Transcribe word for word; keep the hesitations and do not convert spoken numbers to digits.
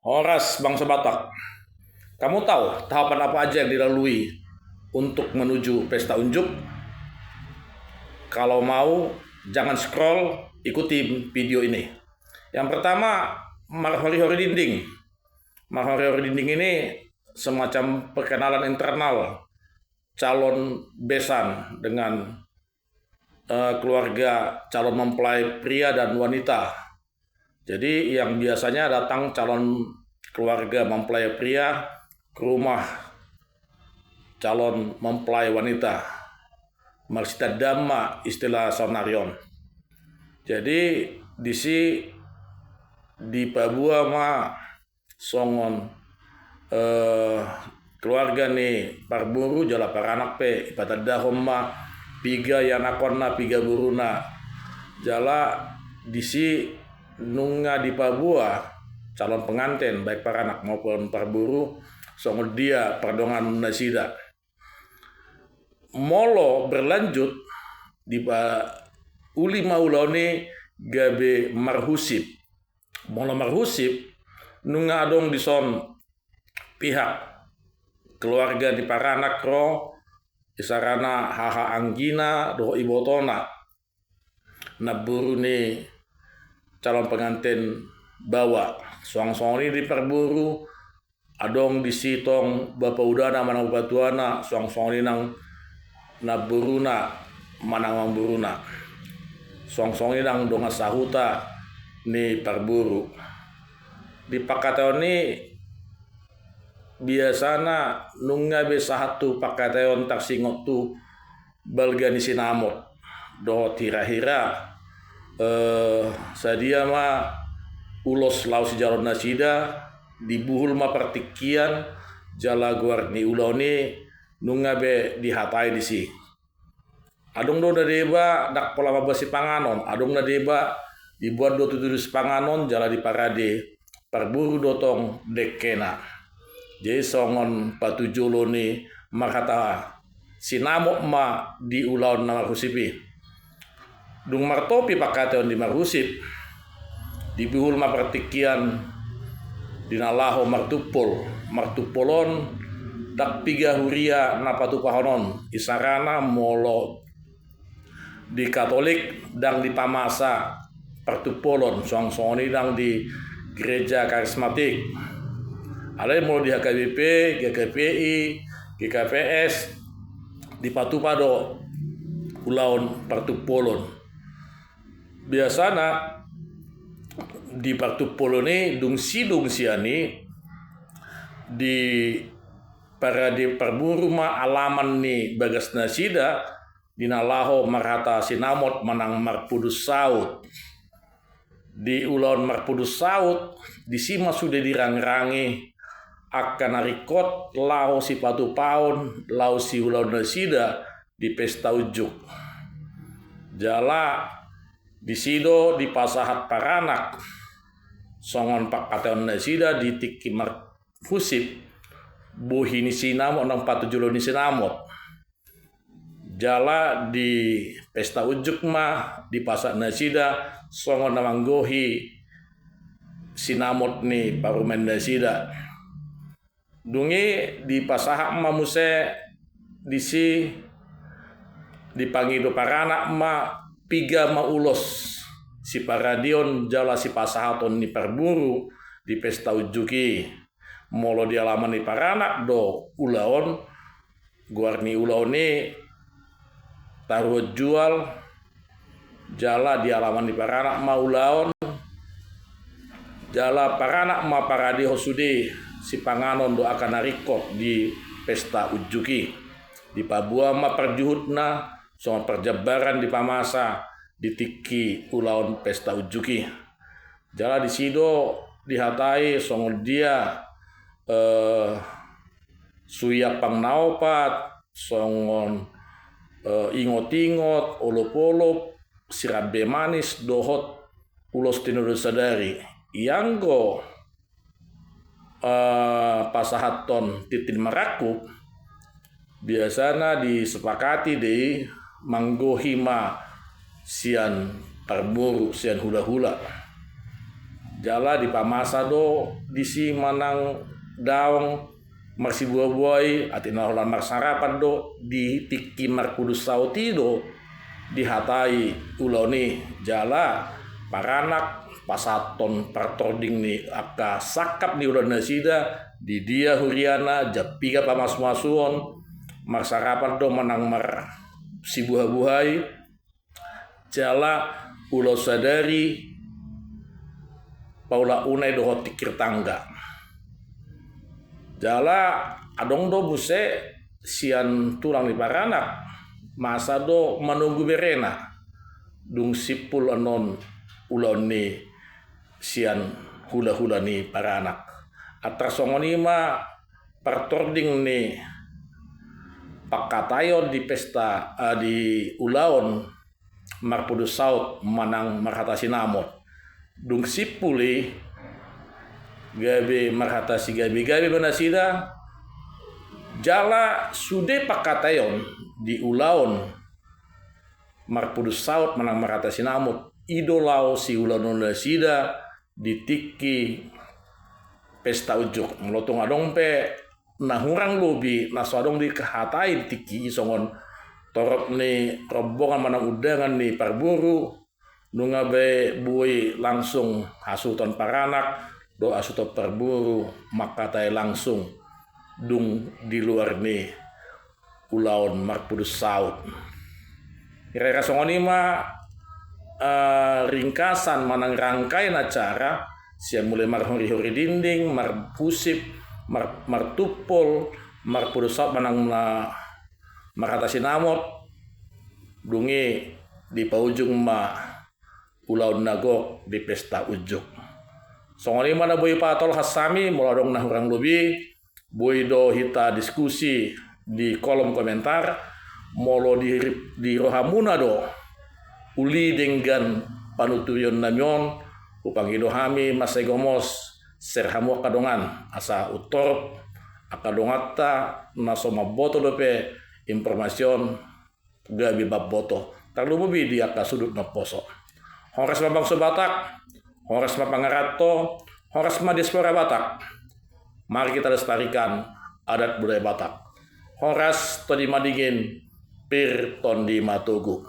Horas bangsa Batak. Kamu tahu tahapan apa aja yang dilalui untuk menuju pesta unjuk? Kalau mau, jangan scroll, ikuti video ini. Yang pertama, marhori-hori dinding. Marhori-hori dinding ini semacam perkenalan internal calon besan dengan eh, keluarga calon mempelai pria dan wanita. Jadi yang biasanya datang calon keluarga mempelai pria ke rumah calon mempelai wanita. Marsitandaan ma istilah saonari on. Jadi disi dipaboa ma songon eh, keluarga ni parboru jala paranak pe, ipatandahon ma piga ianakhonna, piga boruna. Jala disi nunga dipaboa calon penganten, baik paranak maupun parboru, songon dia pardonganon nasida. Molo berlanjut, dipauli ma ulaon i gabe marhusip. Molo marhusip, nunga adong dison pihak keluarga ni paranak ro, isarana haha anggina dohot ibotona, namboru ni calon penganten baoa. Suang songon i di parboru, adong disi tong bapa udana manang bapa tuana, suang songon i nang namboruna manang amangboruna, suang songon i nang dongan sahuta ni parboru. Di pangkataion i biasana nunga be sahat tu pangkataion tarsingot tu balga ni sinamot dohot hira-hira eh, sadia ma ulos laho sijaloon nasida, dibuhul ma partingkian jala goar ni ulaon i nunga be dihatai disi. Adong do na deba ndang pola mamboan sipanganon, adong na deba diboan do tutu sipanganon jala diparade parboru do tong dengkena. Jadi songon patujolo ni marhata sinamot ma di ulaon na marhusip i. Dung martopi pangkataion di marhusip, dibuhul ma partingkian di na laho martumpol. Martumpol on ndang piga huria na patupahon on, isarana molo di Katolik ndang dipamasa partumpolon, suang songon i ndang di gereja karismatik. Alai molo di H K B P, G K P I, G K P S, dipatupa do ulaon partumpolon. Biasana di partumpolon i dung sidung sian i di parade parboru ma alaman ni bagas nasida, di na laho marhata sinamot manang marpudun saut. Di ulaon marpudun saut, disi ma sude dirangrangi angka na ringkot laho sipatupaon laho siulaon nasida di pesta unjuk. Jala disi do dipasahat paranak songon pangkataion nasida di tingki marhusip bohi ni sinamot nang patujolo ni sinamot. Jala di pesta unjuk ma dipasahat nasida songon na manggohi sinamot ni parumaen nasida. Dung i dipasahat ma muse disi, dipangido paranak ma piga ma ulos siparadeon jala sipasahaton ni parboru di pesta unjuk i. Molo di alaman ni paranak do ulaon, goar ni ulaon i taruhon jual, jala di alaman ni paranak ma ulaon, jala paranak ma paradehon sude sipanganon dohot angka na ringkot di pesta unjuk i. Dipaboa ma parjuhutna songon parjambaran dipamasa di tingki ulaon pesta unjuk i. Jala disi do dihatai songon dia eh, suhi ampang na opat, songon eh, ingot-ingot, olop-olop, sirambe manis dohot ulos tinodo sadari. Ianggo eh, pasahathon tintin marangkup, biasana disepakati do i manggohi ma sian parboru, sian hulahula. jala dipamasa do disi manang daong marsibuhabuhai, atik na holan marsarapan do di tingki marpudun saut i do dihatai ulaon i, jala paranak pasahathon partording ni angka sangkap ni ulaon nasida, di dia huriana, jam piga pamasumasuon, marsarapan do manang marsibuhabuhai, jala ulaon sadari paulak unai dohot tingkir tangga. Jala adong do muse sian tulang ni paranak, masa do manunggu berena, dung simpul annon ulaon ni sian hulahula ni paranak. Antar songon i ma partording ni pangkataion di pesta, eh, di ulaon marpudun saut manang marhata sinamot. Dung simpul i, gabe marhata sigabegabe ma nasida, jala sude pangkataion di ulaon marpudun saut manang marhata sinamot i do laho siulaon nasida di tingki pesta unjuk. Molo tung adong pe na hurang lobi na so adong dihatai di tingki i songon torop ni rombongan manang undangan ni parboru, nunga be boi langsung hasuhuton paranak dohot hasuhuton parboru mangkatai langsung dung di luar ni ulaon marpudun saut. Ira-ira songon i ma, eh, ringkasan manang rangkaian acara sian mulai marhorihori dinding, marhusip, mar-, martumpol, marpudun saut manang na marhata sinamot, dung i dipaujung ma ulaon na gok di pesta unjuk. Songon i ma na boi patolhas hami, molo adong na hurang lobi, boi do hita diskusi di kolom komentar. Molo di, di rohamuna do uli denggan panuturion nami on, hupangido hami mansai gomos, share hamu angka dongan asa untorop angka donganta na so mamboto dope informasi on gabe mamboto, tarlumobi di angka sudut na poso. Horas ma bangso Batak, horas ma pangaranto, horas ma diaspora Batak. Mari kita lestarikan adat budaya Batak. Horas, tondi madingin, pir tondi matogu.